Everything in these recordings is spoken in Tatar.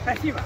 Спасибо.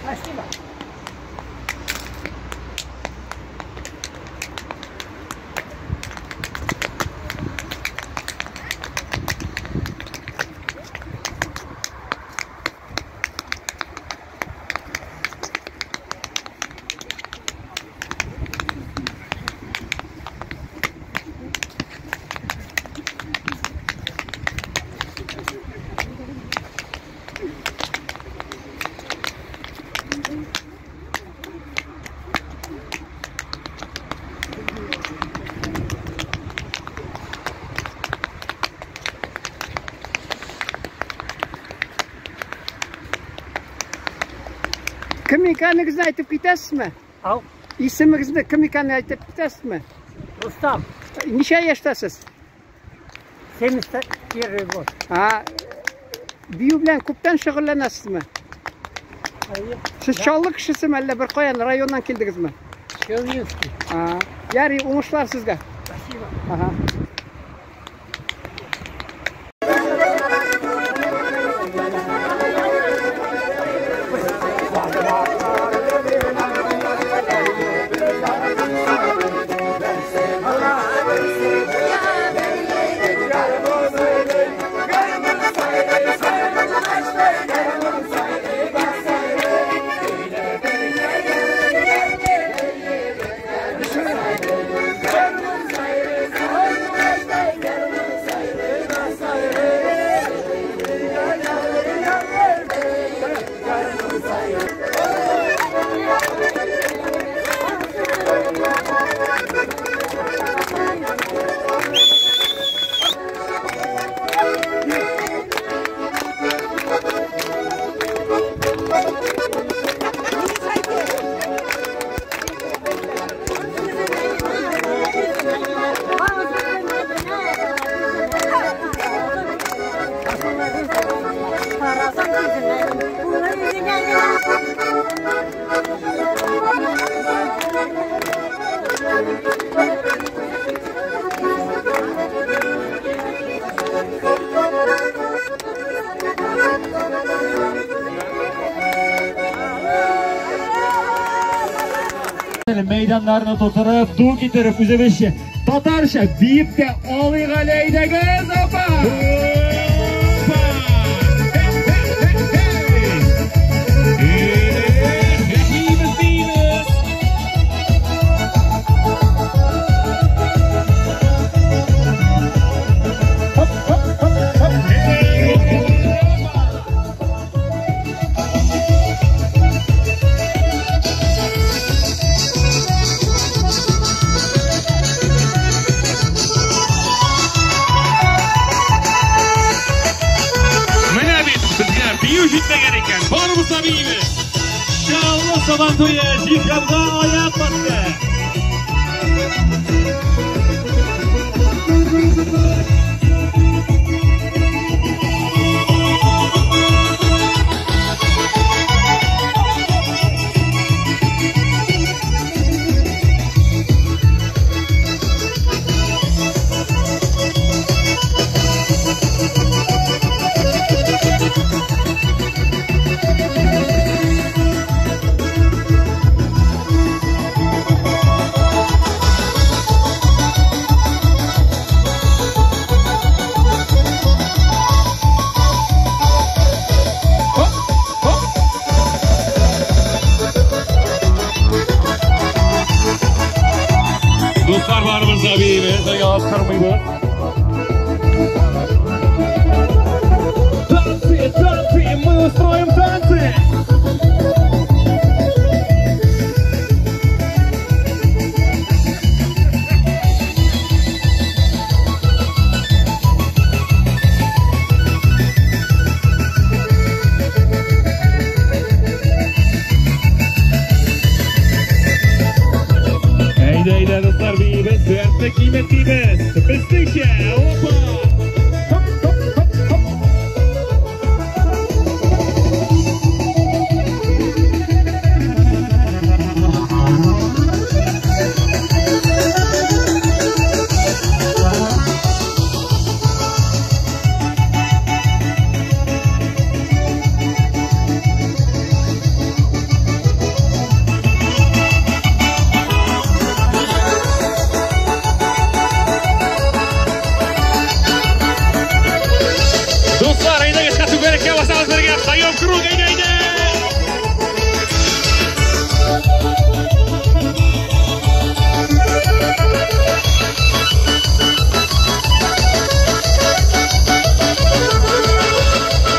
Спасибо. Кем икәнегезне әйтеп китәсезме? Ау. Исемегезне кем икәнен әйтеп китәсезме? Рустам. Ничә яшьтәсез? 71 год. А, бию белән күптән шөгыльләнәсезме? Әйе. Сез Чаллы кешесеме, әллә бер каян районнан килдегезме? Челнинский. А, ярый, уңышлар сезгә. Спасибо. Ага. Meydanlarına to'tirib, duv ketirib, o'zimizcha tatarcha biyib te oliyga әйдәгез, опа! җитмәгән икән. Барыбыз да биибез. Чаллы Сабан туе Җиһанга аяк басты. Дуслар, барыбыз да биибез, оялып тормыйбыз. Танцы, танцы, мы устроим танцы! Әйдә, әйдә, дуслар, биибез, дәртле кимет биибез. Безнеңчә, опа! Хоп, хоп, хоп, хоп. Дуслар, әйдәгез, түгәрәккә басабыз бергә. Даем круг, әйдә, әйдә!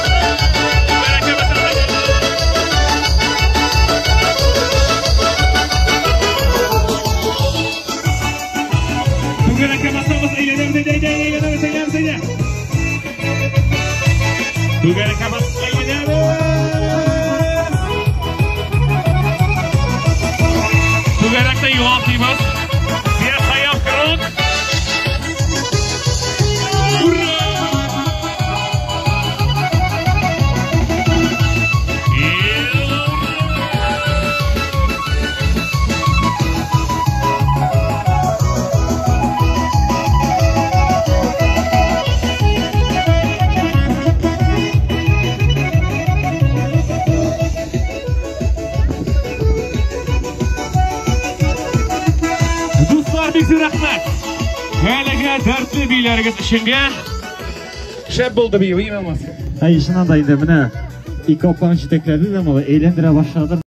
Түгәрәккә басабыз. Түгәрәккә басабыз, әйләнәбез, әйдә, әйдә, әйләнәбез, әйләнәбез, әйдә. Түгәрәккә басып әйләнәбез. Түгәрәктә югалтыйбыз. Все стоим в круг. Ура! И ура! Дуслар, бик зур рәхмәт. Әлеге дәртле бииләрегез өченгә шәп булды бию, имамас. Әй, чыннан да инде менә ике апаң җитәкләде дә малай, әйләндерә башлады.